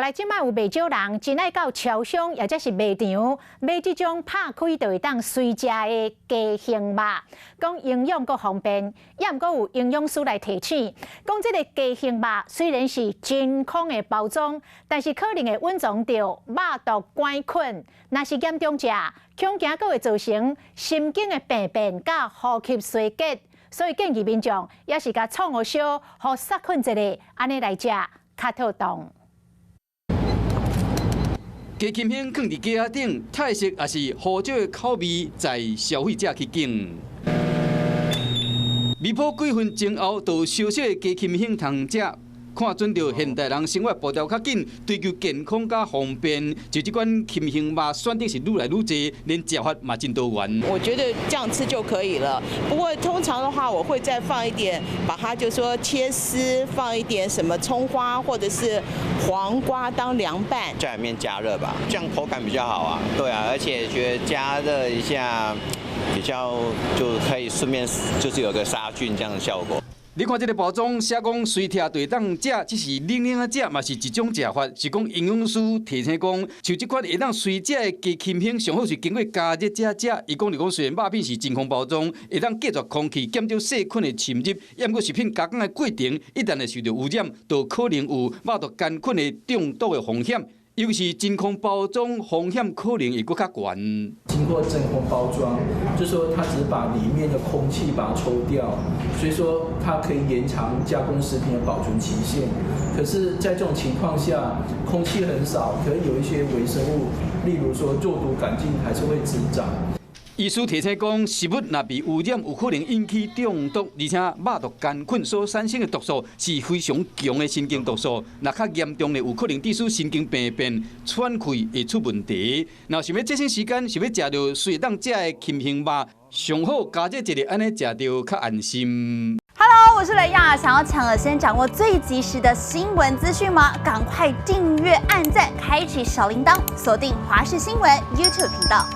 來，這擺有袂少人真愛到超商，抑者是賣場買這種拍開就會當隨食的雞胸肉，講營養閣方便，抑毋過有營養師來提醒，講這个雞胸肉雖然是真空的包裝，但是可能會蘊藏著肉毒桿菌，若是嚴重者，恐驚閣會造成神經的病變佮呼吸衰竭，所以建議民眾抑是共創予燒，予殺菌一下，按呢來食較妥當。雞胸肉囥佇架仔頂，泰式抑是胡椒的口味，在消費者去揀。未鋪幾分鐘後，就燒熟的雞胸肉通食。看準著現代人生活步調較緊，追求健康佮方便，就這款禽胸肉選擇是愈來愈濟，連食法嘛真多元。我覺得這樣吃就可以了。不過通常的話，我會再放一點，把它就說切絲，放一點什麼蔥花或者是黃瓜當涼拌。家裡面加熱吧，這樣口感比較好啊。對啊，而且覺得加熱一下比較就可以順便就是有個殺菌這樣的效果。你看這个包裝寫講隨拆就會當食，只是冷冷仔食嘛是一種食法。是講營養師提醒講，像這款會當隨食的雞胸肉，上好是經過加熱才食。伊講就講，雖然肉品是真空包裝，會當隔絕空氣，減少細菌的侵入，毋過食品加工的過程一旦會受著污染，就可能有肉毒桿菌的中毒的風險。尤其是真空包裝風險可能會閣較懸。經過真空包裝，就說它只把裡面的空氣把它抽掉，所以說它可以延長加工食品的保存期限。可是，在這種情況下，空氣很少，可以有一些微生物，例如說肉毒桿菌，還是會滋長。醫師提醒講，食物若被污染，有可能引起中毒，而且肉毒桿菌所產生的毒素是非常強的神經毒素，若較嚴重的有可能致使神經病變、喘氣會出問題。若想欲節省時間，想欲食著隨當食的禽胸肉，上好加熱一下，按呢食著較安心。 Hello，我是雷亞，想要搶先掌握最及時的新聞資訊嗎？趕快訂閱、按讚、開啟小鈴鐺，鎖定華視新聞 YouTube 頻道。